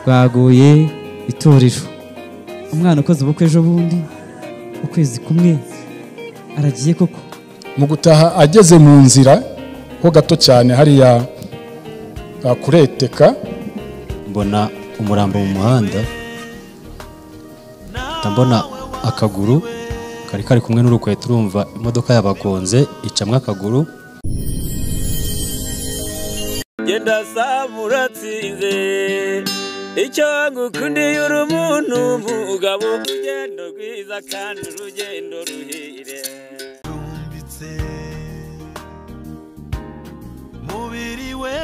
Rwagoye itorero. Umwana ukoze ubukwe ejo bundi ukwezi kumwe aragiye koko. Mu gutaha ageze mu nzira ho gato cyane hariya kureteka, mbona umurambo mu muhanda, mbona akaguru kari kari kumwe n'urukweto, urumva imodoka yabagonze icamwe akaguru. Genda samuratsinze icyo ngukundiye uri umuntu mugabo, urugendo rwiza kandi urugendo ruhire. Mubiri we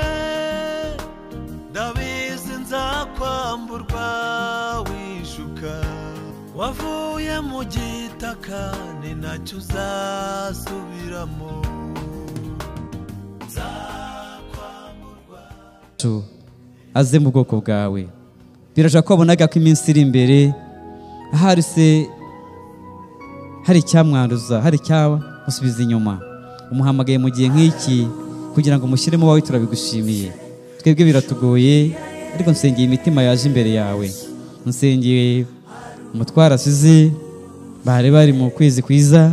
ndabizi nzakwamburwa wishuka, wavuye mu gitaka ni nacyo uzasubiramo. Aze mu bwoko bwawe. Birashoboka ko wabonaga ko iminsi iri imbere ahari se hari icyamwanduza, hari icyamusubiza inyuma. Umuhamagaye mu gihe nk'iki kugira ngo umushyiremo wawe, turabigushimiye. Twebwe biratugoye, ariko nsengeye imitima yaje imbere yawe. Nsengeye umutwara asize, bari bari mu kwezi kwiza,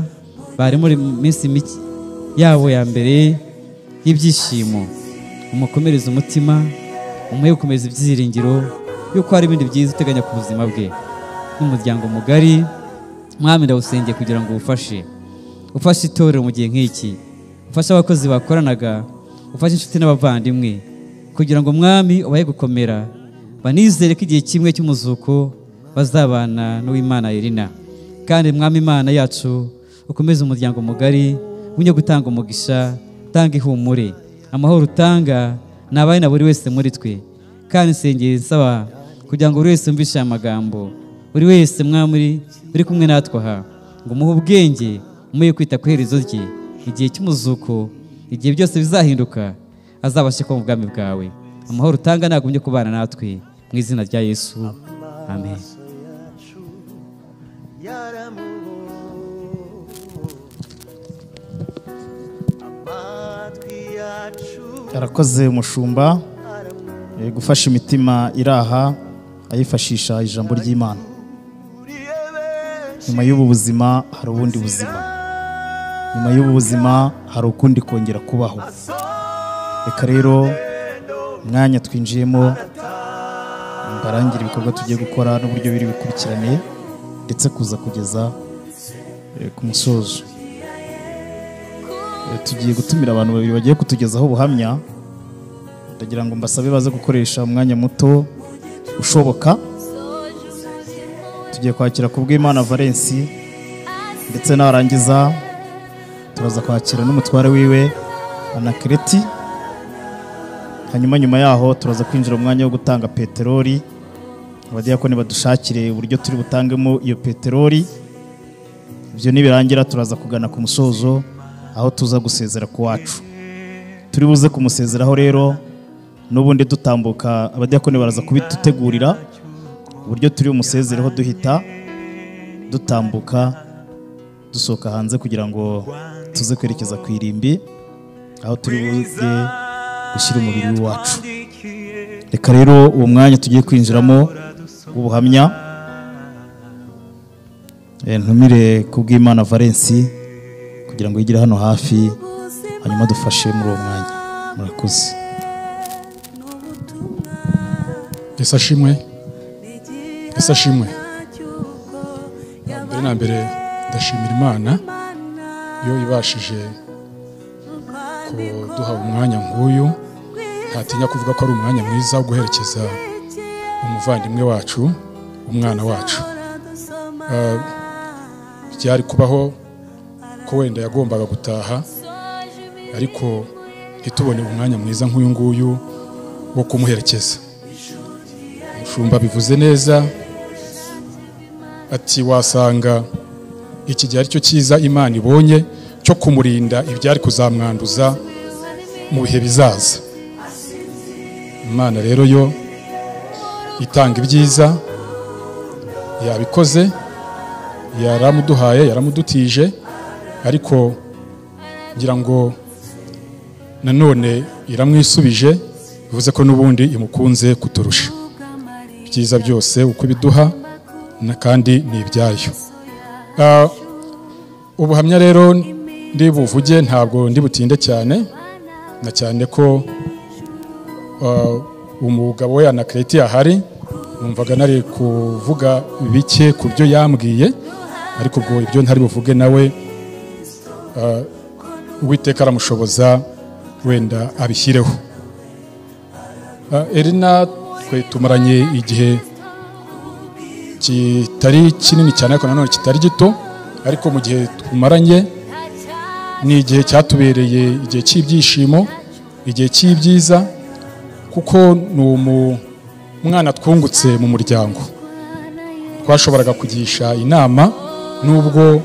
bari muri minsi mike yabo ya mbere y'ibyishimo. Umukomereze umutima, umuhe gukomeza ibyiringiro yuko hari ibindi byiza uteganya ku buzima bwe n'umuryango mugari. Mwami ndawusengeye kugira ngo ufashe, ufashe itorero mu gihe nk'iki, ufashe abakozi bakoranaga, ufashe inshuti n'abavandimwe, kugira ngo Mwami ubahe gukomera, banizere ko igihe kimwe cy'umuzuko bazabana n'Uwimana Elina. Kandi Mwami Imana yacu, ukomeze umuryango mugari, unye gutanga umugisha, tanga ihumure, amahoro utanga nabaye na buri wese muri twe. Kandi nsengeye nsaba kugira ngo buri wese yumvishe aya magambo, buri wese Mwami uri kumwe natwe aha, ngo umuhe ubwenge, umuhe kwita ku iherezo rye, igihe cy'umuzuko, igihe byose bizahinduka, azabashe kuba mu bwami bwawe. Amahoro utanga nagumye kubana natwe, mu izina rya Yesu, amen. Yarakoze umushumba gufasha imitima iraha ayifashisha ijambo ry'Imana. Nyuma y'ubu buzima hari ubundi buzima, nyuma y'ubu buzima hari ukundi kongera kubaho. Reka rero umwanya twinjiyemo mbarangira ibikorwa tugiye gukora n'uburyo biri bikurikirane ndetse kuza kugeza ku musozo. Tugiye gutumira abantu babiri bagiye kutugezaho ubuhamya. Ndagira ngo mbasabe baze gukoresha umwanya muto ushoboka. Tugiye kwakira Kubwimana Valence, ndetse narangiza turaza kwakira n'umutware wiwe Anakreti. Hanyuma nyuma yaho turaza kwinjira umwanya wo gutanga peteroli. Abadiyakoni badushakire uburyo turi butangemo iyo peteroli. Ibyo nibirangira turaza kugana ku musozo aho tuza gusezera ku wacu. Turi buze kumusezeraho rero n'ubundi dutambuka, abadiyakoni baraza kubitutegurira uburyo turi umusezereho duhita dutambuka dusohoka hanze kugira ngo tuze kwerekeza ku irimbi aho turi buze gushyira umubiri wacu. Reka rero uwo mwanya tugiye kwinjiramo w'ubuhamya, ntumire Kubwimana Valence kugira ngo yigire hano hafi, hanyuma dufashe muri uwo mwanya. Murakoze. Yesu ashimwe. Yesu ashimwe. Mbere na mbere ndashimira Imana yo ibashije kuduha umwanya nk'uyu. Ntatinya kuvuga ko ari umwanya mwiza wo guherekeza umuvandimwe wacu, umwana wacu. Byari kubaho ko wenda yagombaga gutaha, ariko ntitubone umwanya mwiza nk'uyu nguyu wo kumuherekeza. Umushumba bivuze neza ati wasanga iki gihe aricyo cyiza Imana ibonye cyo kumurinda ibyari kuzamwanduza mu bihe bizaza. Imana rero yo itanga ibyiza, yabikoze, yaramuduhaye, yaramudutije, ariko ngira ngo nanone iramwisubije, bivuze ko n'ubundi imukunze kuturusha. Ibyiza byose uko ibiduha na kandi ni ibyayo. Ubuhamya rero ndi buvuge ntabwo ndi butinde cyane, na cyane ko umugabo we Anakreti ahari. Numvaga nari kuvuga bike ku byo yambwiye, ariko ubwo ibyo ntari buvuge nawe Uwiteka aramushoboza wenda abishyireho. Elina twe tumaranye igihe kitari kinini cyane ariko nanone kitari gito, ariko mu gihe tumaranye ni igihe cyatubereye igihe cy'ibyishimo, igihe cy'ibyiza, kuko ni umwana twungutse mu muryango. Twashoboraga kugisha inama nubwo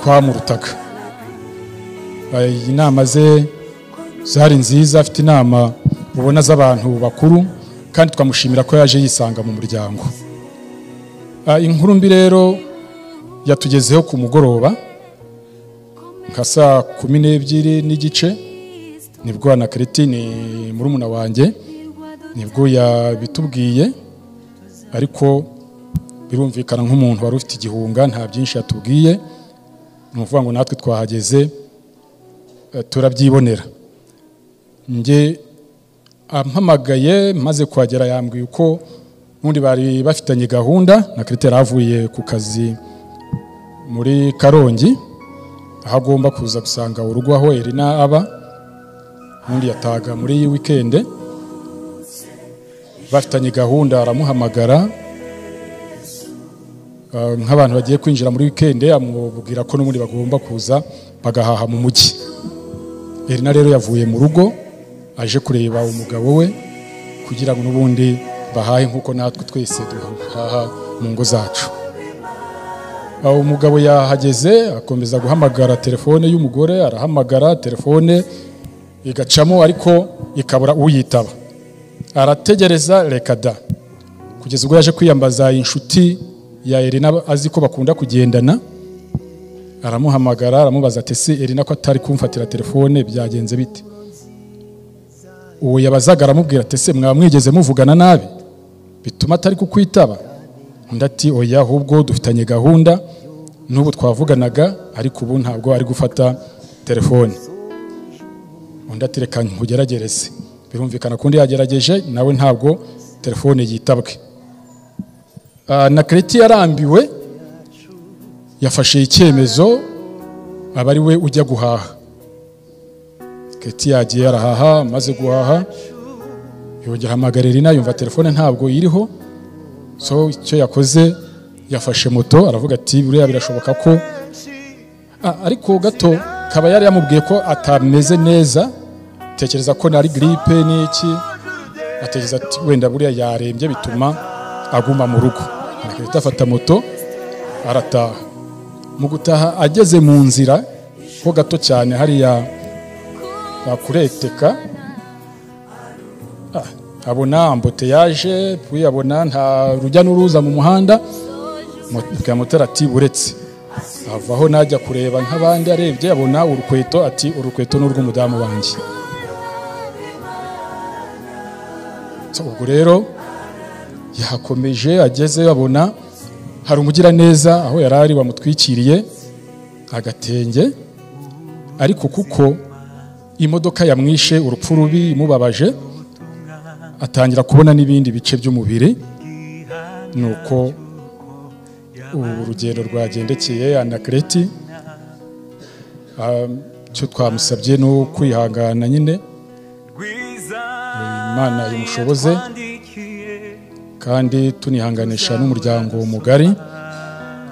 twamurutaga. Inama ze zari nziza, afite inama ubona z'abantu bakuru, kandi twamushimira ko yaje yisanga mu muryango. Inkuru mbi rero yatugezeho ku mugoroba nka saa 12:30, nibwo Anakreti ni murumuna wanjye nibwo yabitubwiye, ariko birumvikana nk'umuntu wari ufite igihunga nta byinshi yatubwiye. Ni ukuvuga ngo natwe twahageze turabyibonera. Nge ampamagaye maze kuhagera yambwiye uko n'undi bari bafitanye gahunda. Anakreti yari avuye ku kazi muri Karongi, aho agomba kuza gusanga urugo aho Elina aba, n'undi yataga muri weekend. Bafitanye gahunda, aramuhamagara nk'abantu bagiye kwinjira muri weekend, amubwira ko n'ubundi bagomba kuza bagahaha mu mujyi. Elina rero yavuye mu rugo aje kureba umugabo we kugira ngo n'ubundi bahahe nkuko natwe twese duhaha mu ngo zacu. Umugabo yahageze akomeza guhamagara telefone y'umugore, arahamagara telefone igacamo ariko ikabura uyitaba. Arategereza reka da, kugeza ubwo yaje kwiyambaza inshuti ya Elina azi ko bakunda kugendana, aramuhamagara aramubaza ati se Elina ko atari kumfatira telefone byagenze bite? Uwo yabazaga aramubwira ati se mwamwigeze muvugana nabi bituma atari kukwitaba? Undi ati oya, ahubwo dufitanye gahunda n'ubu twavuganaga ariko ubu ntabwo ari gufata telefone. Undi ati reka nkugeragereze. Birumvikana kundi yagerageje nawe ntabwo telefone yitabwe. Anakreti yarambiwe, yafashe icyemezo aba ari we ujya guhaha. Kreti yagiye arahaha, amaze guhaha yongera ahamagara Elina, yumva telefone ntabwo iriho. So icyo yakoze yafashe moto aravuga ati buriya birashoboka ko ariko gato kaba yari yamubwiye ko atameze neza, tekereza ko nari grippe n'iki, atekereza ati wenda buriya yarembye bituma aguma mu rugo. Anakreti afata moto arataha. Mu gutaha ageze mu nzira ho gato cyane hariya bakureteka, abona amboteyaje, puis abona nta rujya n'uruza mu muhanda. Motari ati buretse, avaho najya kureba nk'abandi, arebye abona urukweto ati urukweto n'urw'umudamu wanjye. So ubwo rero yakomeje ageze abona hari umugira neza aho yarari wamutwikiriye agatenge, ariko kuko imodoka yamwishe urupfu rubi imubabaje, atangira kubona n'ibindi bice by'umubiri. Nuko urugendo rwagendekeye Anakreti, cyo twamusabye no kwihangana nyine, Imana imushoboze, kandi tunihanganisha n'umuryango mugari,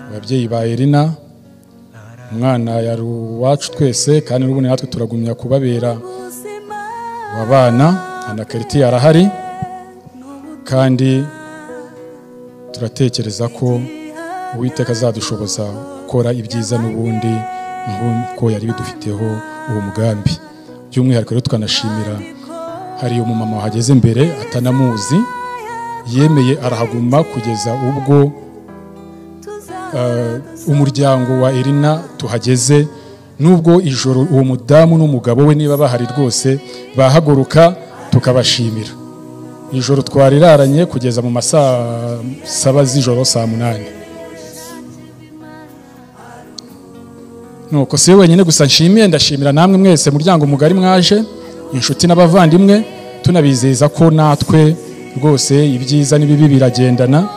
ababyeyi ba Elina, umwana yari uwacu twese, kandi n'ubundi natwe turagumya kubabera abana. Anakreti arahari, kandi turatekereza ko Uwiteka azadushoboza gukora ibyiza n'ubundi nk'uko yari bidufiteho uwo mugambi. By'umwihariko rero tukanashimira hari umumama wahageze mbere atanamuzi, yemeye arahaguma kugeza ubwo umuryango wa Elina tuhageze. Nubwo ijoro uwo mudamu n'umugabo we niba bahari rwose bahaguruka tukabashimira. Ijoro twariraranye kugeza mu masaa 7 z'ijoro, saa 8. Nuko si wenyine gusa nshimiye, ndashimira namwe mwese muryango mugari mwaje, inshuti n'abavandimwe, tunabizeza ko natwe rwose ibyiza n'ibibi biragendana,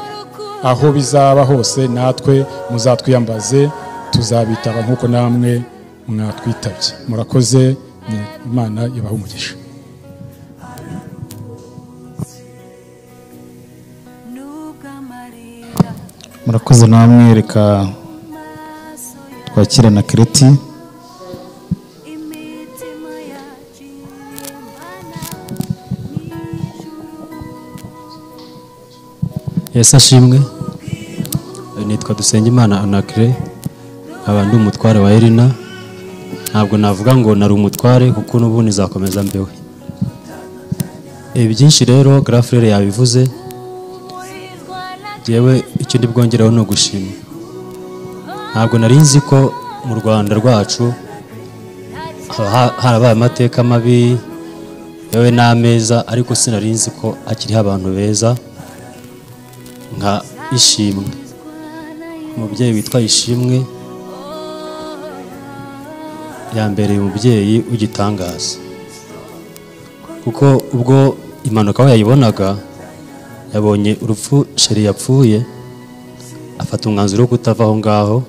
aho bizaba hose natwe muzatwiyambaze, tuzabitaba nkuko namwe mwatwitabye. Murakoze, Imana ibahe umugisha. Murakoze namwe, reka twakire na Kereti. Yesu ashimwe. Nitwa Dusengimana Anacre, nkaba ndi umutware wa Elina. Ntabwo navuga ngo nari umutware kuko n'ubundi nzakomeza mbewe. Byinshi rero Grafrere yabivuze, jewe icyo ndi bwongereho no gushima. Ntabwo nari nzi ko mu Rwanda rwacu harabaye amateka mabi yewe n'ameza, ariko sinari nzi ko akiriho abantu beza nka Ishimwe. Umubyeyi witwa Ishimwe yambereye umubyeyi w'igitangaza, kuko ubwo impanuka we yayibonaga, yabonye urupfu Sheri yapfuye, afata umwanzuro wo kutava aho ngaho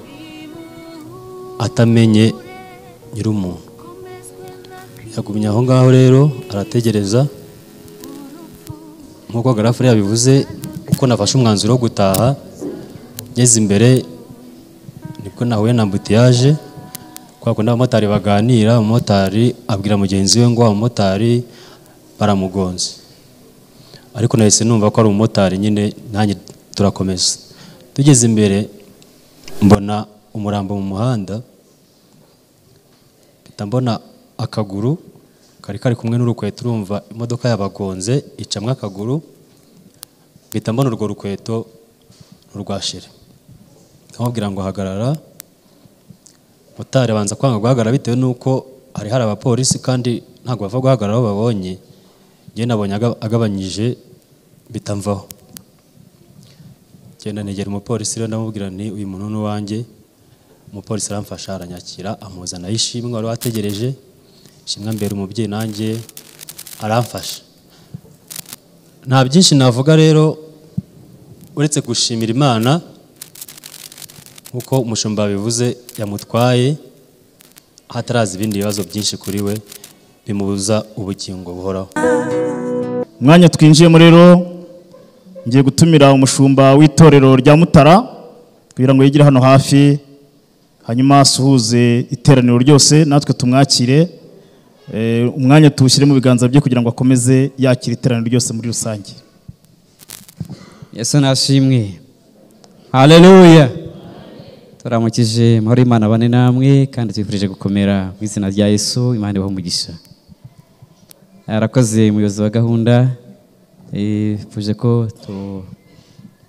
atamenye nyir'umuntu. Yagumye aho ngaho rero arategereza, nk'uko Garafure yabivuze, uko nafashe umwanzuro wo gutaha ngeze imbere nibwo nahuye na ambutiyaje, kwa kundi abamotari baganira, umumotari abwira mugenzi we ngo abamotari baramugonze, ariko nahise numva ko ari umumotari nyine, nanjye turakomeza. Tugeze imbere mbona umurambo mu muhanda, mpita mbona akaguru kari kari kumwe n'urukweto, urumva imodoka yabagonze icamwe akaguru, mpita mbona urwo rukweto rwa Sheri. Ndamubwira ngo hagarara. Motari abanza kwanga guhagarara bitewe nuko hari abapolisi kandi ntabwo bava guhagarara aho babonye. Njye nabonye agabanyije bitamvaho. Genda negera umupolisi rero ndamubwira nti uyu muntu ni uwanjye. Umupolisi aramfasha aranyakira, amuzana Ishimwe wari wategereje. Ishimwe mbere umubyeyi nanjye aramfasha. Nta byinshi navuga rero uretse gushimira Imana nkuko umushumba bivuze yamutwaye hataraza ibindi bibazo byinshi kuri we bimubuza ubugingo buhoraho. Umwanya twinjiyemo rero ngiye gutumira umushumba w'itorero rya Mutara kugira ngo yigire hano hafi, hanyuma asuhuze iteraniro ryose natwe tumwakire. Umwanya tuwushyire mu biganza bye kugira ngo akomeze yakira iteraniro ryose muri rusange. Yesu nashimwe. Haleluya. Turamukije amahoro y'Imana bane namwe kandi twifurije gukomera mu izina rya Yesu. Imana ibahe umugisha. Arakoze umuyobozi wa gahunda, ifuje ko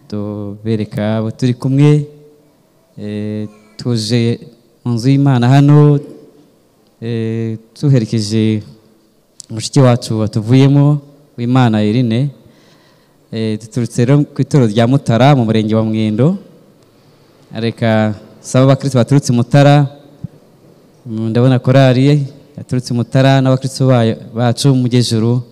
tubereka abo turi kumwe. Tuje mu nzu y'Imana hano, tuherekeje mushiki wacu watuvuyemo w'Imana Irene. Duturutse rero ku itorero rya Mutara mu murenge wa Mwendo. Reka saba abakristo baturutse Mutara, ndabona korari yaturutse Mutara n'abakristo bacu mugejuru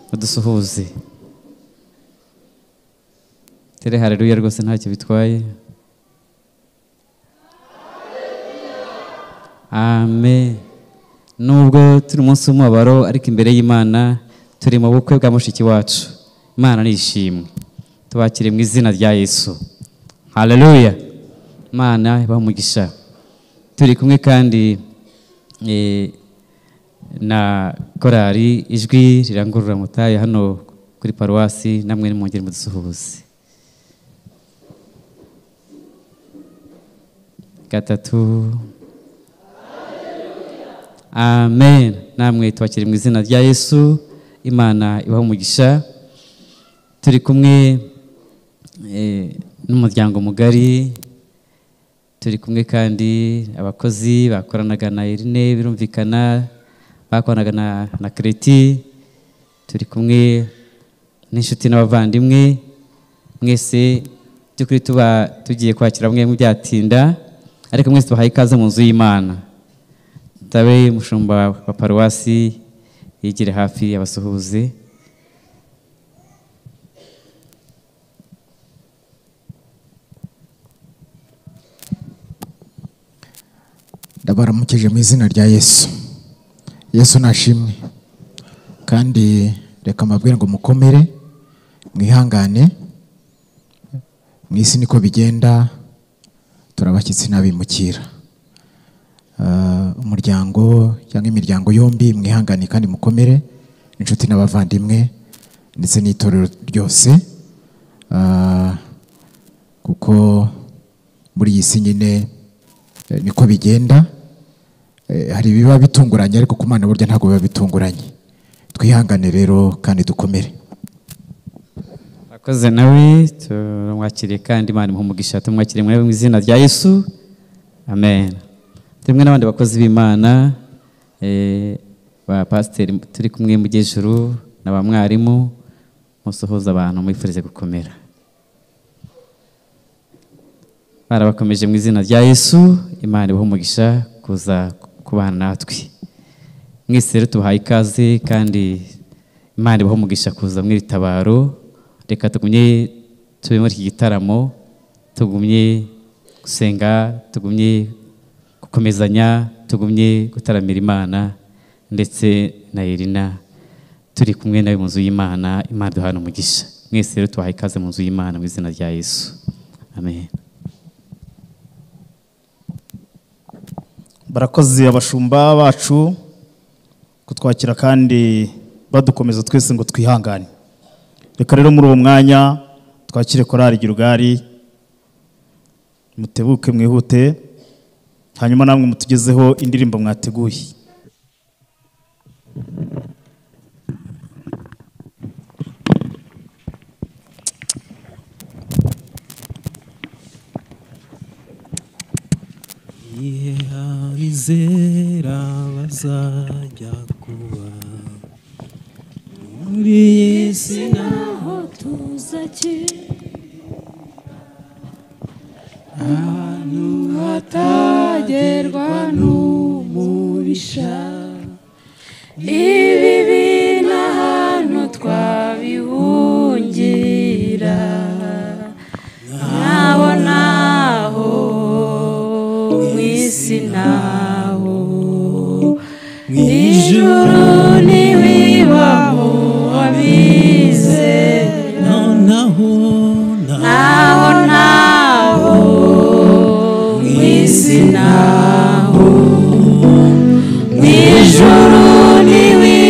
mudusuhuze. Tere haleluya rwose ntacyo bitwaye. Amen. Nubwo turi umunsi w'umubabaro, ariko imbere y'Imana turi mu bukwe bwa mushiki wacu. Imana nishimwe. Tubakire mu izina rya Yesu. Haleluya. Imana ibahe umugisha. Turi kumwe kandi na korari Ijwi Rirangurura Mutaye hano kuri paruwasi, namwe nimwongere mudusuhuze. Gatatu. Amen. Namwe tubakire mu izina rya Yesu. Imana ibahe umugisha. Turi kumwe n'umuryango mugari, turi kumwe kandi abakozi bakoranaga na Irene, birumvikana bakoranaga na Kreti, turi kumwe n'inshuti n'abavandimwe mwese. By'ukuri tuba tugiye kwakira mwe mubyatinda, ariko mwese tubahaye ikaze mu nzu y'Imana. Tabe mushumba wa paruwasi yigire hafi abasuhuze. Ndabaramukije mu izina rya Yesu. Yesu nashimwe. Kandi reka mbabwire ngo mukomere, mwihangane. Mu isi niko bigenda, turabashyitsi n'abimukira. Umuryango cyangwa imiryango yombi mwihangane kandi mukomere, inshuti n'abavandimwe ndetse n'itorero ryose, kuko muri iyi si nyine niko bigenda. Hari ibiba bitunguranye, ariko ku Mana burya ntabwo biba bitunguranye. Twihangane rero kandi dukomere. Akoze nawe tumwakiriye kandi Imana imuhe umugisha. Tumwakiriye mu izina rya Yesu, amen. Turi kumwe n'abandi bakozi b'Imana, ba pasiteri turi kumwe mu Gejuru na ba mwarimu, musohoza abantu mwifurize gukomera. Barabakomeje mu izina rya Yesu. Imana ibahe umugisha kuza kubana natwe. Mwese rero tubahaye ikaze kandi Imana ibahe umugisha kuza mu iri tabaro. Reka tugumye tube muri iki gitaramo, tugumye gusenga, tugumye gukomezanya, tugumye gutaramira Imana ndetse na Irina turi kumwe nawe mu nzu y'Imana. Imana duhana umugisha. Mwese rero tubahaye ikaze mu nzu y'Imana mu izina rya Yesu, amen. Barakoze abashumba bacu kutwakira kandi badukomeza twese ngo twihangane. Reka rero muri uwo mwanya twakire korali Girugari, mutebuke mwihute, hanyuma namwe mutugezeho indirimbo mwateguye. Abizera bazajya kuba muri iyi si, naho tuzakira ahantu hatagerwa n'umubisha. Ibibi n'ahantu twabihungira, naho naho mu isi, naho mu ijuru ntiwibaho abizera. Naho Naho naho mu isi, naho mu ijuru ntiwibaho.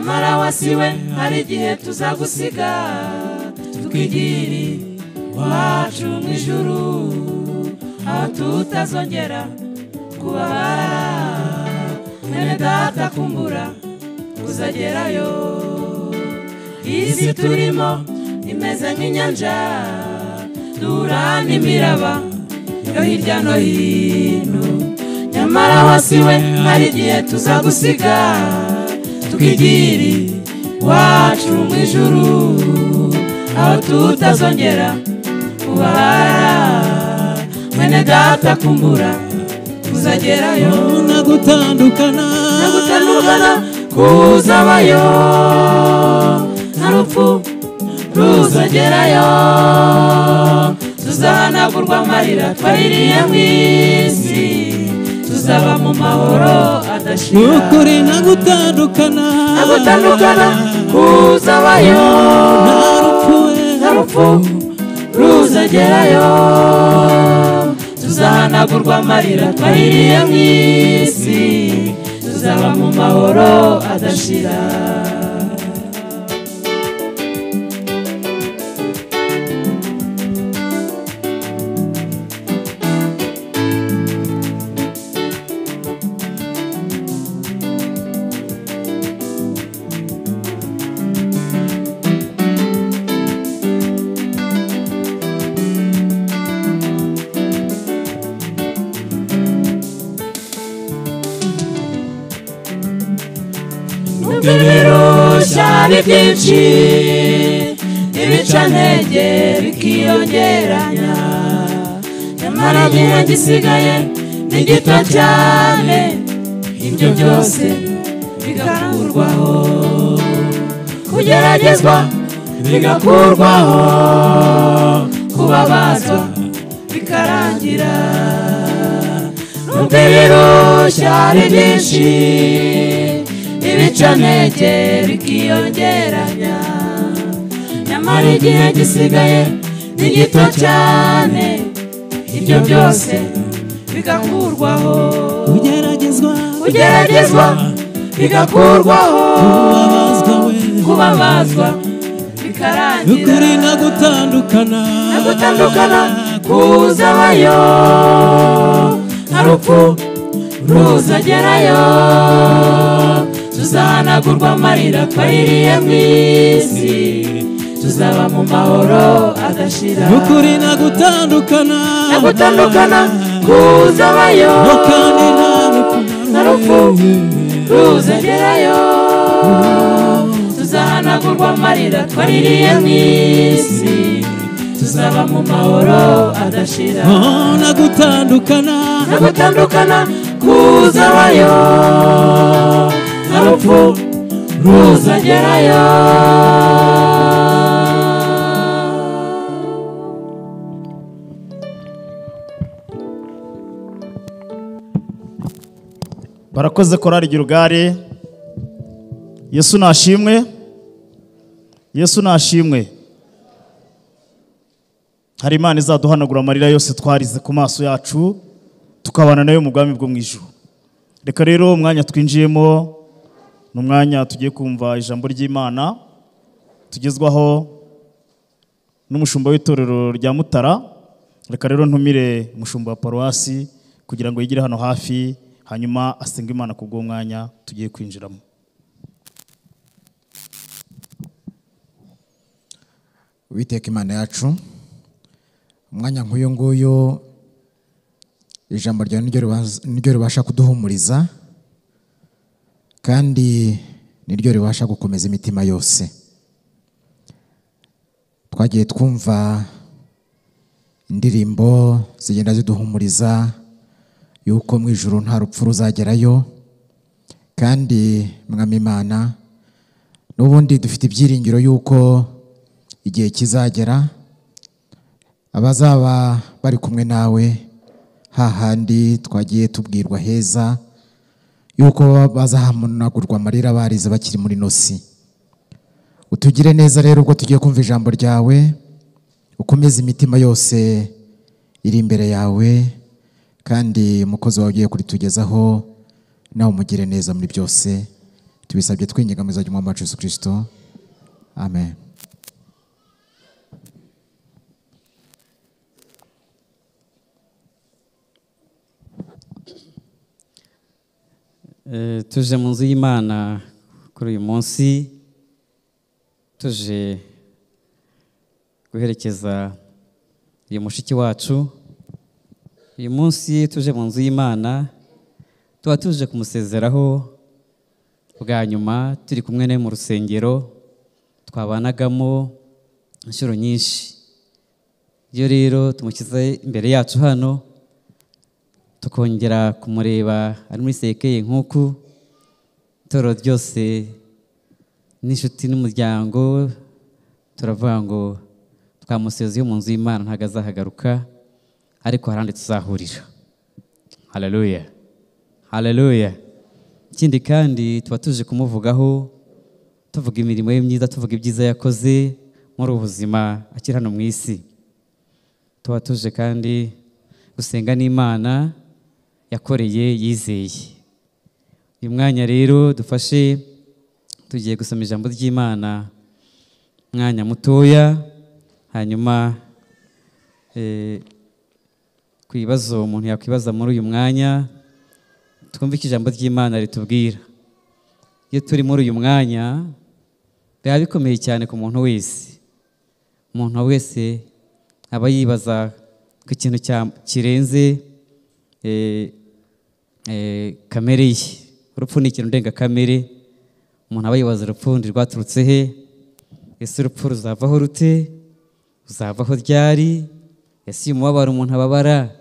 Nyamara wasiwe hari igihe tuzagusiga, tukigira iwacu mu ijuru, aho tutazongera kubabara. Mwene data kumbura uzagerayo. Isi turimo imeze nk'inyanja, duhura n'imiraba yo hirya no hino. Nyamara wasiwe hari igihe tuzagusiga, tukigira iwacu mu ijuru, aho tutazongera kubabara. Mwene data kumbura uzagerayo. Nagutandukana, nagutandukana kuzabayo, nta rupfu ruzagerayo. Tuzahanagurwa amarira twaririye mu isi, tuzaba mu mahoro adashira. Ukuri nagutandukana, nagutandukana kuzabayo, nta rupfu ruzagerayo. Tuzahanagurwa amarira twaririye mu isi, tuzaba mu mahoro adashira. Ibirushya ni byinshi, ibicantege bikiyongeranya. Nyamara igihe gisigaye ni gito cyane, ibyo byose bigakurwaho. Kugeragezwa bigakurwaho, kubabazwa bikarangira. Nubwo ibirushya ari byinshi, ibicantege bikiyongeranya. Nyamara igihe gisigaye ni gito cyane, ibyo byose bigakurwaho. Kugeragezwa, kugeragezwa bigakurwaho, kubabazwa bikarangira. Ukuri nagutandukana, nagutandukana kuzabayo, nta rupfu ruzagerayo. Tuzahanagurwa amarira twaririye mu isi, tuzaba mu mahoro adashira. Ukuri nagutandukana, nagutandukana kuzabayo, nta rupfu ruzagerayo. Tuzahanagurwa amarira twaririye mu isi, tuzaba mu mahoro adashira. Nagutandukana, nagutandukana kuzabayo, nta rupfu ruzagerayo. Barakoze korali Girugari. Yesu nashimwe, Yesu nashimwe. Hari Imana izaduhanagura amarira yose twarize ku maso yacu, tukabana nayo mu bwami bwo mu ijuru. Reka rero umwanya twinjiyemo ni umwanya tugiye kumva ijambo ry'Imana tugezwaho n'umushumba w'itorero rya Mutara. Reka rero ntumire umushumba wa paruwasi kugira ngo yigire hano hafi, hanyuma asenge Imana kubwo mwanya tugiye kwinjiramo. Uwiteka Imana yacu, umwanya nk'uyu nguyu ijambo ryawe niryo ribasha kuduhumuriza, kandi niryo ribasha gukomeza imitima yose. Twagiye twumva indirimbo zigenda ziduhumuriza yuko mu ijuru nta rupfu ruzagerayo, kandi Mwami Imana n'ubundi dufite ibyiringiro yuko igihe kizagera abazaba bari kumwe nawe hahandi twagiye tubwirwa heza yuko bazahanagurwa amarira barize bakiri muri nosi. Utugire neza rero ubwo tugiye kumva ijambo ryawe, ukomeze imitima yose iri imbere yawe, kandi umukozi wawe ugiye kuritugezaho nawe umugire neza muri byose. Tubisabye twinginga mu izina ry'Umwami wacu Yesu Kristo, amen. Tuje mu nzu y'Imana kuri uyu munsi, tuje guherekeza uyu mushiki wacu. Uyu munsi tuje mu nzu y'Imana tuba tuje kumusezeraho bwa nyuma, turi kumwe nawe mu rusengero twabanagamo inshuro nyinshi. Iyo rero tumushyize imbere yacu hano, tukongera kumureba ari muri sekeye nk'uku, itorero ryose n'inshuti n'umuryango turavuga ngo twamusezeye mu nzu y'Imana, ntabwo azahagaruka, ariko hari ahandi tuzahurira. Haleluya, haleluya. Ikindi kandi tuba tuje kumuvugaho, tuvuga imirimo ye myiza, tuvuga ibyiza yakoze muri ubu buzima akiri hano mu isi. Tuba tuje kandi gusenga n'Imana yakoreye yizeye. Uyu mwanya rero dufashe, tugiye gusoma ijambo ry'Imana mwanya mutoya, hanyuma ku bibazo umuntu yakwibaza muri uyu mwanya, twumve icyo ijambo ry'Imana ritubwira. Iyo turi muri uyu mwanya biba bikomeye cyane ku muntu wese. Umuntu wese aba yibaza ku kintu kirenze kamere ye. Urupfu ni ikintu ndengakamere. Umuntu aba yibaza urupfu rwaturutse he? Ese urupfu ruzavaho rute? Ruzavaho ryari? Ese uyu mubabaro umuntu ababara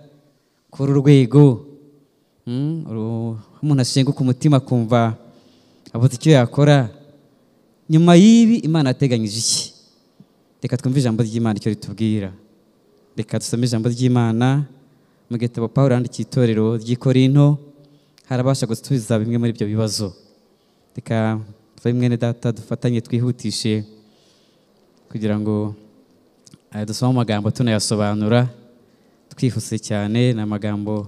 kuri uru rwego, umuntu ashenguka umutima akumva abuze icyo yakora, nyuma y'ibi Imana yateganyije iki? Reka twumve ijambo ry'Imana icyo ritubwira. Reka dusome ijambo ry'Imana mu gitabo Pawulo yandikiye itorero ry'i Korinto, harabasha gusubiza bimwe muri ibyo bibazo. Reka mwene data dufatanye twihutishe kugira ngo dusome amagambo tunayasobanura twihuse cyane. Ni amagambo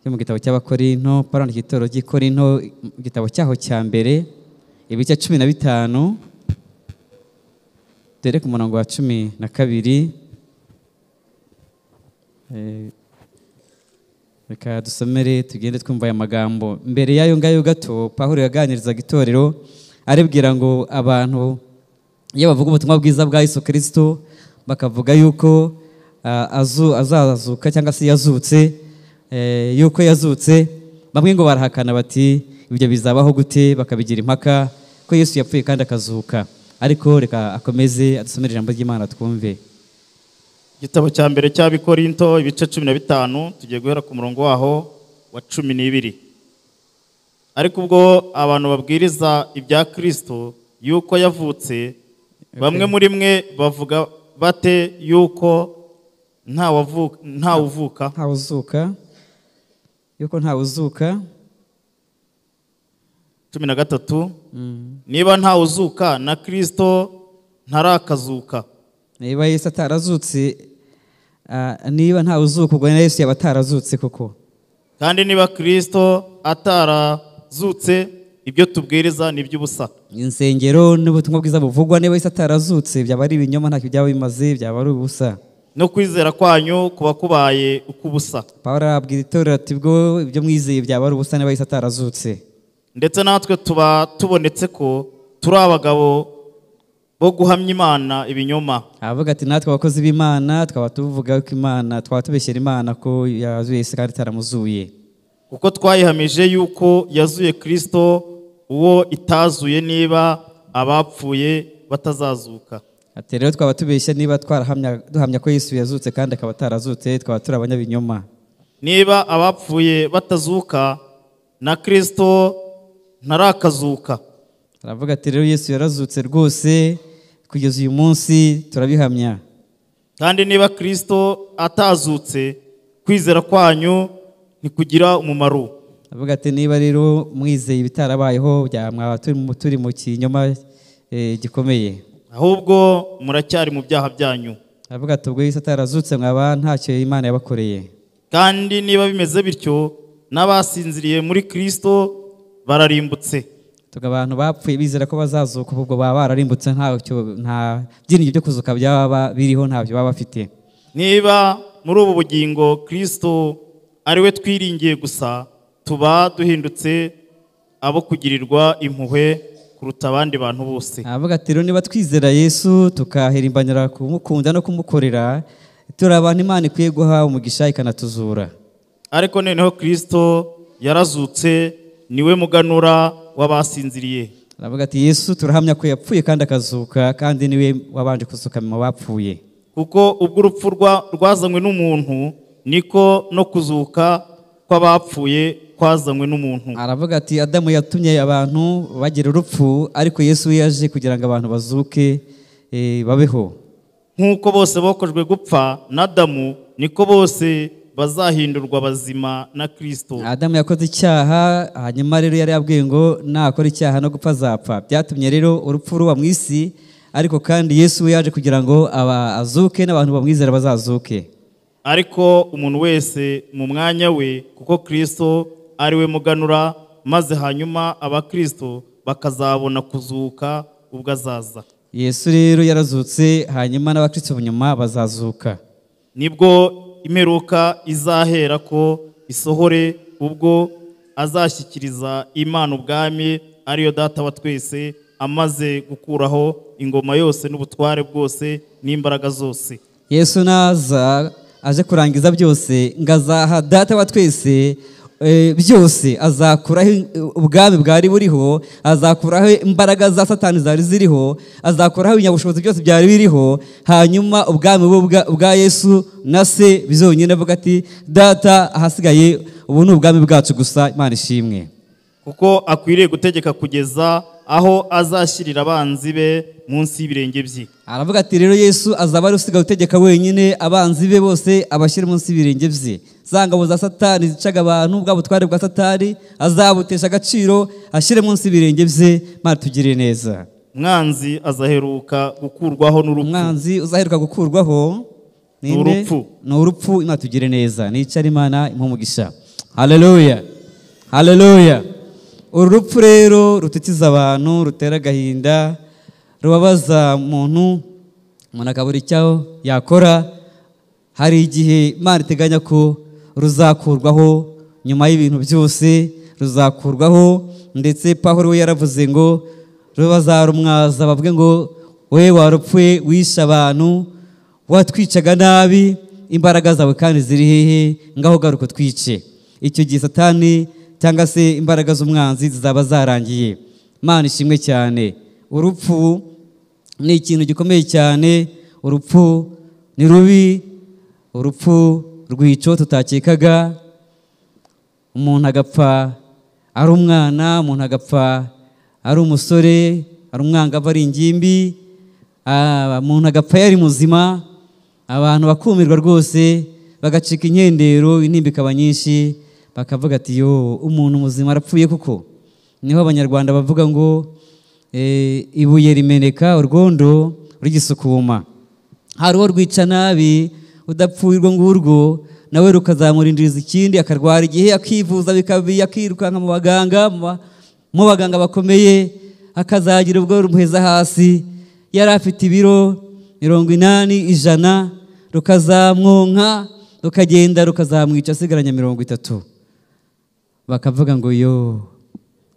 yo mu gitabo cy'Abakorinto, Pawulo yandikiye itorero ry'i Korinto, mu gitabo cyaho cya mbere, ibice 15, dore ku murongo wa 12. Reka dusomere tugende twumva aya magambo. Mbere y'ayo ngayo gato, Pawulo yaganirizaga itorero aribwira ngo abantu iyo bavuga ubutumwa bwiza bwa Yesu Kristo bakavuga yuko azazuka cyangwa se yazutse, yuko yazutse, bamwe ngo barahakana bati ibyo bizabaho gute, bakabigira impaka ko Yesu yapfuye kandi akazuka. Ariko reka akomeze adusomere ijambo ry'Imana twumve. Igitabo cya mbere cy'Abikorinto ibice 15, tugiye guhera ku murongo waho wa 12. Ariko ubwo abantu babwiriza ibya Kristo yuko yavutse, bamwe muri mwe bavuga bate yuko nta uvuka, nta uzuka, yuko nta uzuka. 13. Niba nta uzuka na Kristo ntarakazuka. Niba Yesu atarazutse, niba nta uzuka ubwo na Yesu yaba atarazutse koko. Kandi niba Kristo atarazutse, ibyo tubwiriza ni iby'ubusa. Insengero n'ubutumwa bwiza buvugwa, niba Yesu atarazutse byaba ari ibinyoma, ntacyo byaba bimaze, byaba ari ubusa. No kwizera kwanyu kuba kubaye ukubusa. Pawulo abwira itorero ati bwo ibyo mwizeye byaba ari ubusa niba Yesu atarazutse. Ndetse natwe tuba tubonetse ko turi abagabo bo guhamya Imana ibinyoma. Avuga ati natwe abakozi b'Imana twaba tuvuga ko Imana, twaba tubeshyera Imana ko yazuye Yesu kandi itaramuzuye. Kuko twayihamije yuko yazuye Kristo uwo itazuye, niba abapfuye batazazuka. Ati rero twaba tubeshya niba twarahamya duhamya ko Yesu yazutse kandi akaba atarazutse, twaba turi abanyabinyoma. Niba abapfuye batazuka na Kristo ntarakazuka. Aravuga ati rero Yesu yarazutse rwose kugeza uyu munsi turabihamya. Kandi niba Kristo atazutse, kwizera kwanyu ntikugira umumaro. Avuga ati niba rero mwizeye ibitarabayeho mwaba turi mu kinyoma gikomeye, ahubwo muracyari mu byaha byanyu. Avuga ati ubwo Yesu atarazutse mwaba ntacyo Imana yabakoreye. Kandi niba bimeze bityo, n'abasinziriye muri Kristo bararimbutse. Tuga abantu bapfuye bizera ko bazazuka ubwo baba bararimbutse, nta byiringiro byo kuzuka byaba biriho, ntabyo baba bafite. Niba muri ubu bugingo Kristo ari we twiringiye gusa, tuba duhindutse abo kugirirwa impuhwe kuruta abandi bantu bose. Avuga ati rero niba twizera Yesu tukahirimbanira kumukunda no kumukorera, turi abantu Imana ikwiye guha umugisha ikanatuzura. Ariko noneho Kristo yarazutse, niwe muganura w'abasinziriye. Aravuga ati Yesu turahamya ko yapfuye kandi akazuka, kandi niwe wabanje kuzuka mu bapfuye. Kuko ubwo urupfu rwazanywe n'umuntu, niko no kuzuka kw'abapfuye kwazanywe n'umuntu. Aravuga ati Adamu yatumye abantu bagira urupfu, ariko Yesu yaje kugira ngo abantu bazuke babeho. Nk'uko bose bokojwe gupfa na Adamu, niko bose bazahindurwa bazima na Kristo. Adamu yakoze icyaha, hanyuma rero yari yabwiye ngo nakora icyaha no gupfa azapfa. Byatumye rero urupfu ruba mu isi, ariko kandi Yesu yaje kugira ngo azuke n'abantu bamwizera bazazuke. Ariko umuntu wese mu mwanya we, kuko Kristo ari we muganura, maze hanyuma abakristo bakazabona kuzuka ubwo azaza. Yesu rero yarazutse, hanyuma n'abakristo nyuma bazazuka. Nibwo imperuka izahera ko isohore, ubwo azashyikiriza Imana ubwami ariyo Data wa twese, amaze gukuraho ingoma yose n'ubutware bwose n'imbaraga zose. Yesu naza aje kurangiza byose, ngazaha Data wa twese byose. Azakuraho ubwami bwari buriho, azakuraho imbaraga za Satani zari ziriho, azakuraho ibinyabushobozi byose byari biriho, hanyuma ubwami bwa Yesu na se bizonyine. Avuga ati Data, ahasigaye ubu ni ubwami bwacu gusa. Imana ishimwe. Kuko akwiriye gutegeka kugeza aho azashyirira abanzi be munsi y'ibirenge bye. Aravuga ati rero Yesu azaba ari usigaye utegeka wenyine, abanzi be bose abashyira munsi y'ibirenge bye. Za ngabo za Satani zicaga abantu, bwa butware bwa Satani azabutesha agaciro, ashyire munsi y'ibirenge bye. Imana tugirire neza. Umwanzi azaheruka gukurwaho n'urupfu. Umwanzi uzaheruka gukurwaho ni urupfu. Ni urupfu. Imana tugirire neza. Nicare Imana impa umugisha. Haleluya, haleluya. Urupfu rero rutitiza abantu, rutera agahinda, rubabaza umuntu, umuntu akabura icyo yakora. Hari igihe Imana iteganya ko ruzakurwaho nyuma y'ibintu byose, ruzakurwaho. Ndetse Pawulo we yaravuze ngo bazarumwaza bavuge ngo we warupfuye, wishe abantu, watwicaga nabi, imbaraga zawe kandi ziri hehe? Ngaho garuka twice. Icyo gihe Satani cyangwa se imbaraga z'umwanzi zizaba zarangiye. Imana ishimwe cyane. Urupfu ni ikintu gikomeye cyane, urupfu ni rubi, urupfu rwico tutakekaga. Umuntu agapfa ari umwana, umuntu agapfa ari umusore, ari umwangavu, ari ingimbi, umuntu agapfa yari muzima, abantu bakumirwa rwose, bagacika inkendero, intimba ikaba nyinshi, bakavuga ati yo umuntu muzima arapfuye kuko. Niho abanyarwanda bavuga ngo ibuye rimeneka urwondo rugisukuma. Hari uwo rwica nabi udapfuye urwo ngurwo, nawe rukazamurindiriza ikindi, akarwara igihe, akivuza bikabi, akirukanka mu baganga bakomeye, akazagira ubwo rumuheza hasi. Yari afite ibiro 80, 100, rukazamwonka rukagenda rukazamwica asigaranye 30. Bakavuga ngo yo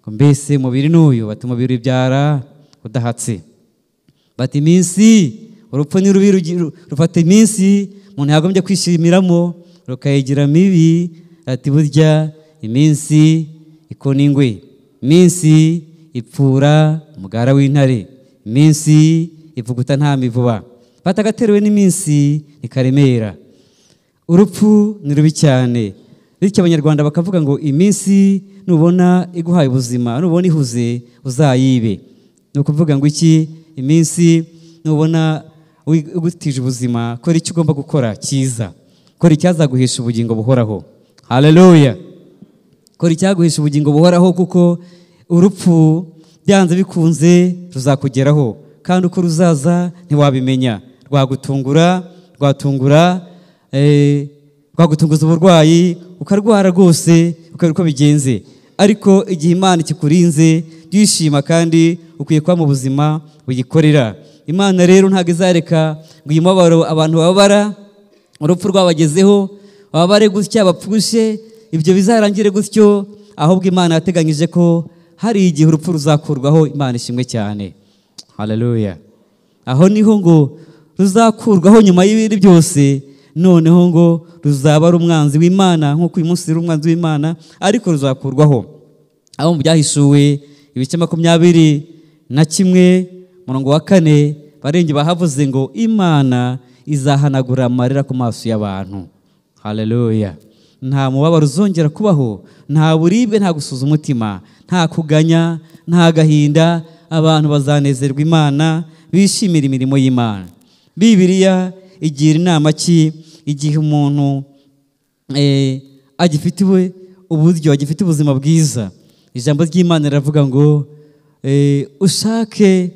mbese mubiri n'uyu, bati umubiri ubyara udahatse. Bati iminsi, urupfu ni rubi, rufata iminsi umuntu yagombye kwishimiramo rukayigira mibi. Ati burya iminsi ikona ingwe, iminsi ipfura umugara w'intare, iminsi ivuguta nta mivuba. Batagaterewe n'iminsi ikaremera. Urupfu ni rubi cyane. Bityo abanyarwanda bakavuga ngo iminsi nubona iguhaye ubuzima, nubona ihuze uzayibe. Ni ukuvuga ngo iki? Iminsi nubona ugutije ubuzima, kora icyo ugomba gukora cyiza, kora icyazaguhisha ubugingo buhoraho. Haleluya. Kora icyaguhisha ubugingo buhoraho, kuko urupfu byanze bikunze ruzakugeraho, kandi uko ruzaza ntiwabimenya. Rwagutungura, rwatungura, rwagutunguza uburwayi, ukarwara rwose, ukabura uko bigenze. Ariko igihe Imana ikikurinze byishima kandi ukwiye kuba mu buzima buyikorera. Imana rero ntabwo izareka ngo uyu mubabaro abantu bababara, urupfu rwabagezeho, bababare gutya bapfushe, ibyo bizarangire gutyo, ahubwo Imana yateganyije ko hari igihe urupfu ruzakurwaho. Imana ishimwe cyane. Haleluya. Aho niho ngo ruzakurwaho nyuma y'ibindi byose, noneho ngo ruzaba ari umwanzi w'Imana nk'uko uyu munsi ari umwanzi w'Imana, ariko ruzakurwaho. Aho mu byahishuwe ibice 21 murongo wa 4 barenge bahavuze ngo Imana izahanagura amarira ku maso y'abantu. Haleluya. Nta mubabaro uzongera kubaho, nta buribwe, nta gusuza umutima, nta kuganya, nta gahinda. Abantu bazanezerwa Imana, bishimira imirimo y'Imana. Bibiliya igira inama ki igihe umuntu agifite uburyo, agifite ubuzima bwiza? Ijambo ry'Imana riravuga ngo ushake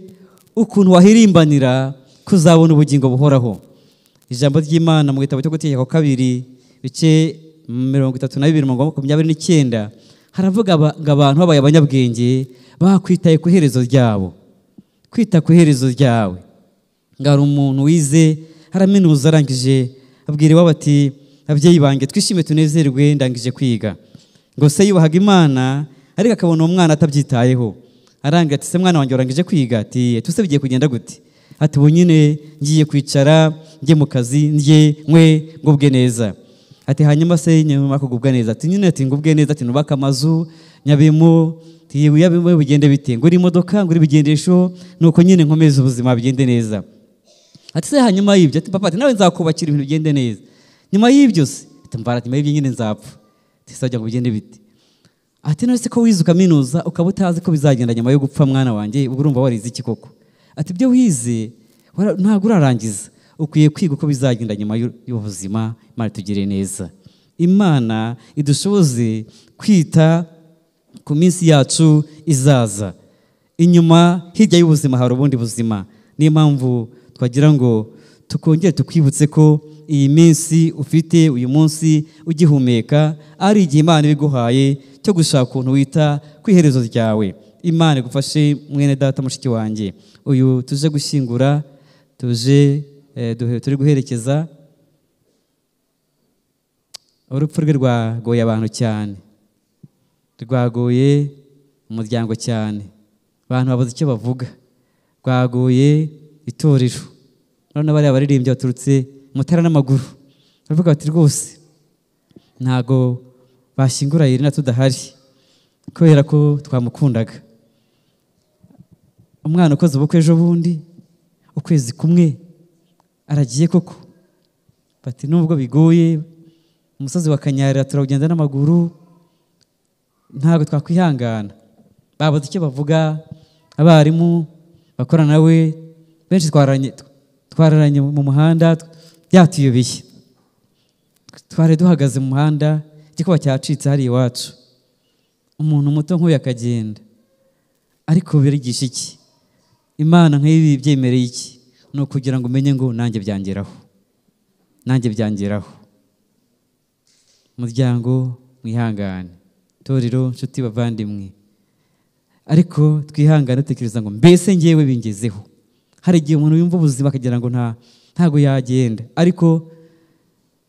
ukuntu wahirimbanira kuzabona ubugingo buhoraho. Ijambo ry'Imana mu gitabo cyo Gutegeka kwa kabiri bice 32 umurongo 29 haravuga ngo abantu babaye abanyabwenge bakwitaye ku iherezo ryabo. Kwita ku iherezo ryawe. Ngari umuntu wize haraminuza, arangije abwira iwabo ati ababyeyi banjye twishime tunezerwe ndangije kwiga. Ngo se yubahaga Imana ariko akabona uwo mwana atabyitayeho. Arangira ati se mwana wanjye warangije kwiga? Ati tuse bigiye kugenda gute? Ati ubu nyine ngiye kwicara njye mu kazi ndye nkwe ngubwe neza. Ati hanyuma se nyuma kugubwa neza? Ati nyine ati ngubwe neza, ati nubaka amazu nyabimo, ati yabimo bigende bite, nguri imodoka, nguri ibigendesho, nuko nyine nkomeze ubuzima bigende neza. Ati se hanyuma y'ibyo? Ati papa, ati nawe nzakubakira ibintu bigende neza. Nyuma y'ibyo se? Ati mbara, ati nyuma y'ibyo nyine nzapfa. Ati se ngo bigende bite? Ati none se ko wize ukaminuza ukaba utazi ko bizagenda nyuma yo gupfa mwana wanjye, ubwo urumva warize iki koko? Ati ibyo wize ntabwo urarangiza, ukwiye kwiga uko bizagenda nyuma y'ubuzima. Imana itugire neza. Imana idushoboze kwita ku minsi yacu izaza. Inyuma hirya y'ubuzima hari ubundi buzima. Niyo mpamvu twagira ngo tukongere tukwibutse ko iyi minsi ufite uyu munsi ugihumeka ari igihe Imana ibiguhaye cyo gushaka ukuntu wita ku iherezo ryawe. Imana igufashe mwene data, mushiki wanjye. Uyu tuje gushyingura, tuje turi guherekeza. Urupfu rwe rwagoye abantu cyane, rwagoye umuryango cyane, abantu babuze icyo bavuga, rwagoye itorero. None bariya baririmbyi baturutse Mutara n'amaguru baravuga bati rwose ntago bashyingura Irina tudahari kubera ko twamukundaga. Umwana ukoze ubukwe ejo bundi ukwezi kumwe aragiye koko. Bati nubwo bigoye umusozi wa Kanyarira turawugenda n'amaguru, ntabwo twakwihangana. Babuze icyo bavuga, abarimu bakorana nawe benshi twararanye mu muhanda byatuyobeye. Twari duhagaze mu muhanda igikuba cyacitse hari iwacu, umuntu muto nk'uyu akagenda. Ariko birigisha iki? Imana nk'ibi byemereye iki? Ni ukugira ngo umenye ngo nanjye byangeraho, nanjye byangeraho. Muryango mwihangane, torero, nshuti bavandimwe, ariko twihangane dutekereza ngo mbese ngewe bingezeho. Hari igihe umuntu yumva ubuzima akagira ngo ntago yagenda, ariko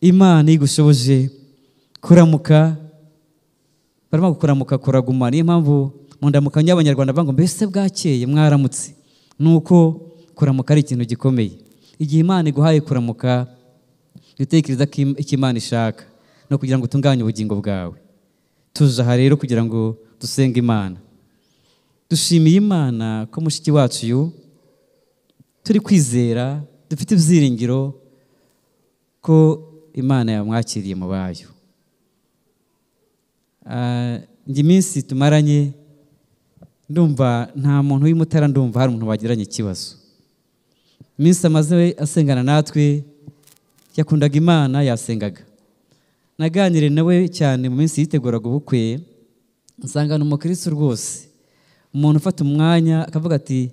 Imana igushoboje kuramuka, barimo kuramuka kuraguma. Niyo mpamvu mu ndamukanyo y'Abanyarwanda bavuga ngo mbese bwakeye mwaramutse. Nuko kuramuka ari ikintu gikomeye. Igihe Imana iguhaye kuramuka, utekereza ko icyo Imana ishaka no kugira ngo utunganye ubugingo bwawe. Tuje aha rero kugira ngo dusenge Imana. Dushimiye Imana ko mushiki wacu uyu turi kwizera, dufite ibyiringiro ko Imana yamwakiriye mu bayo. Njye iminsi tumaranye ndumva nta muntu w'Imutara, ndumva hari umuntu bagiranye ikibazo. Iminsi amaze asengana natwe, yakundaga Imana, yasengaga. Naganire nawe cyane mu minsi yiteguraga ubukwe, nsanga ni umukristo rwose, umuntu ufata umwanya akavuga ati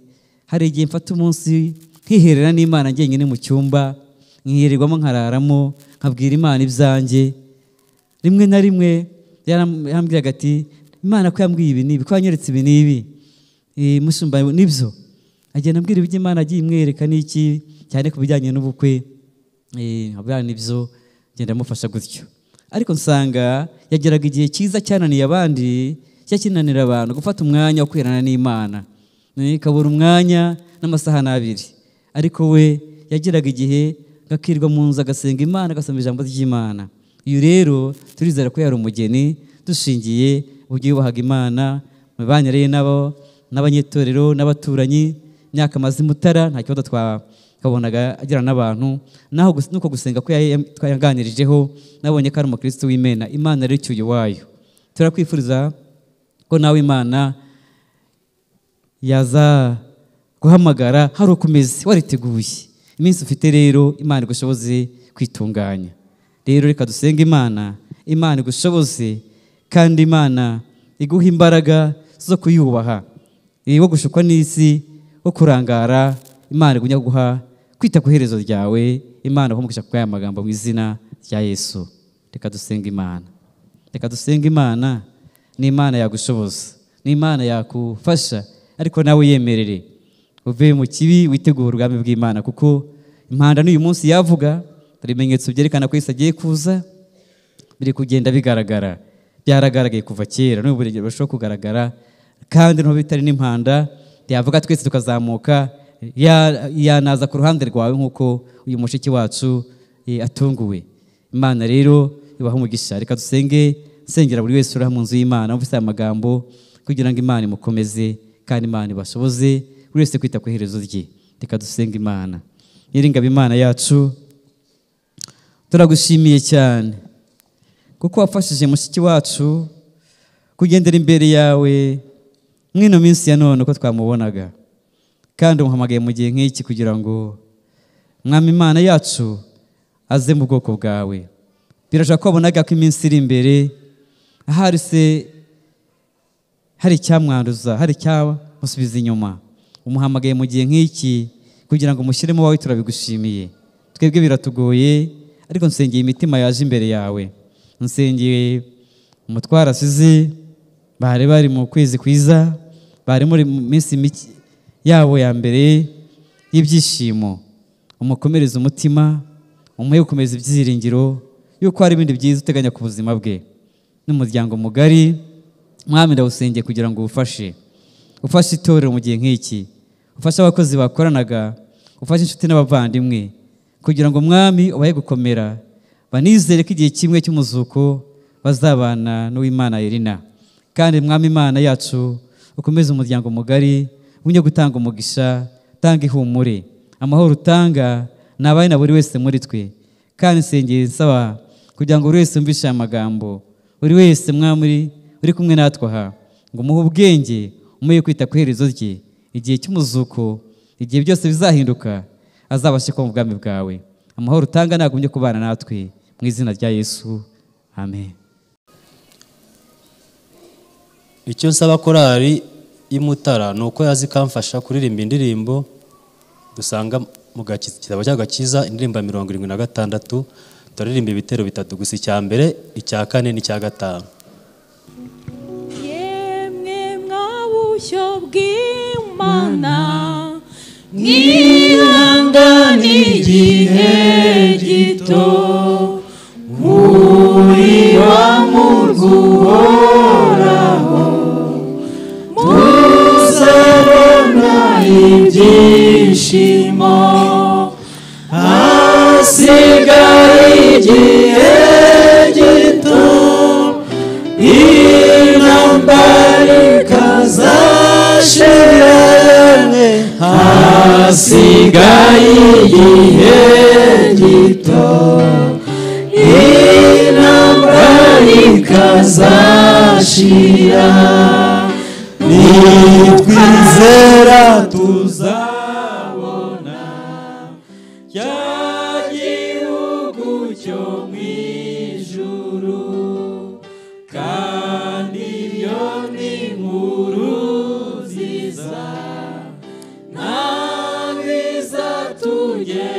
hari igihe mfata umunsi nkiherera n'Imana njyenyine mu cyumba, nkihererwamo nkararamo, nkabwira Imana ibyanjye. Rimwe na rimwe yarambwiraga ati Imana ko yambwiye ibi n'ibi, ko yanyeretse ibi n'ibi, mushumba nibyo. Agenda ambwira ibyo Imana agiye imwereka n'iki, cyane ku bijyanye n'ubukwe, nkabwira nibyo, ngenda amufasha gutyo. Ariko nsanga yageraga igihe cyiza cyananiye abandi, cyakinanira abantu gufata umwanya wo kwirana n'Imana, ikabura umwanya n'amasaha n'abiri. Ariko we yageraga igihe gakirwa mu nzu agasenga Imana, agasoma ijambo ry'Imana. Iyo rero turizera ko yari umugeni dushingiye uburyo yubahaga Imana, mibanire nabo n'abanyetorero n'abaturanyi. Imyaka amaze Mutara nta kibazo twakabonaga agira n'abantu, naho nuko gusenga ko twayanganirijeho nabonye ko ari umukristo w'Imena. Imana rero icyuye wayo. Turakwifuriza ko nawe Imana yaza guhamagara hari ukomeze wariteguye. Iminsi ufite rero Imana igushoboze kwitunganya. Rero reka dusenge Imana, Imana igushoboze kandi Imana iguha imbaraga zo kuyubaha, wo gushukwa n'isi, wo kurangara. Imana igunya guha kwita ku iherezo ryawe. Imana ihumugisha ku aya magambo mu izina rya Yesu. Reka dusenge Imana, reka dusenge Imana. Ni Imana yagushoboza, ni Imana yakufasha, ariko nawe yemerere uve mu kibi witegura ubwami bw'Imana, kuko impanda n'uyu munsi yavuga ibimenyetso byerekana ko Yesu agiye kuza biri kugenda bigaragara. Byaragaragaye kuva kera, n'ubu birashobora kugaragara, kandi nto bitari n'impanda yavuga twese tukazamuka, yanaza ku ruhande rwawe nk'uko uyu mushiki wacu atunguwe. Imana rero ibaha umugisha. Reka dusenge, sengera buri wese uri mu nzu y'Imana umvise aya magambo, kugira ngo Imana imukomeze kandi Imana ibashoboze buri wese kwita ku iherezo rye. Reka dusenge Imana. Nyiringabo Imana yacu, turagushimiye cyane kuko wafashije mushiki wacu kugendera imbere yawe mwino minsi ya none uko twamubonaga, kandi umuhamagaye mu gihe nk'iki kugira ngo Mwami Imana yacu aze mu bwoko bwawe. Birashobora ko wabonaga ko iminsi iri imbere ahari se hari icyamwanduza, hari icyamusubiza inyuma. Umuhamagaye mu gihe nk'iki kugira ngo umushyiremo wawe, turabigushimiye. Twebwe biratugoye, ariko nsengeye imitima yaje imbere yawe. Nsengeye umutwara asize, bari bari mu kwezi kwiza, bari muri minsi yabo ya mbere y'ibyishimo. Umukomereze umutima, umuhe gukomeza ibyiringiro yuko hari ibindi byiza uteganya ku buzima bwe n'umuryango mugari. Mwami ndawusengeye kugira ngo ufashe, ufashe itorero mu gihe nk'iki, ufashe abakozi bakoranaga, ufashe inshuti n'abavandimwe, kugira ngo Mwami ubahe gukomera, banizere ko igihe kimwe cy'umuzuko bazabana n'Uwimana Elina. Kandi Mwami Imana yacu ukomeze umuryango mugari, unye gutanga umugisha, tanga ihumure, amahoro utanga nabaye na buri wese muri twe. Kandi nsengeye nsaba kugira ngo buri wese yumvishe aya magambo, buri wese Mwami uri kumwe natwe aha, ngo umuhe ubwenge, umuhe kwita ku iherezo rye. Igihe cy'umuzuko, igihe byose bizahinduka, azabashe kuba mu bwami bwawe. Amahoro utanga nagumye kubana natwe mu izina rya Yesu, amen. Icyo nsaba korali y'Imutara ni uko yazi ikamfasha kuririmba indirimbo dusanga mu gitabo cy'Agakiza, indirimbo 76. Turaririmba ibitero bitatu gusa, icya mbere, icya kane n'icya gatanu. Yemwe mwabushyo bw'Imana, mwihangane igihe gito, muri wa murwa uhoraho, muzabona ibyishimo. Hasigaye igihe gito, intambara ikazashira. Hasigaye igihe gito, intambara ikazashira. Nitwizera tuzabona cya gihugu cyo mu ijuru, kandi ibyo ni inkuru nziza, ntabwo izatugeraho.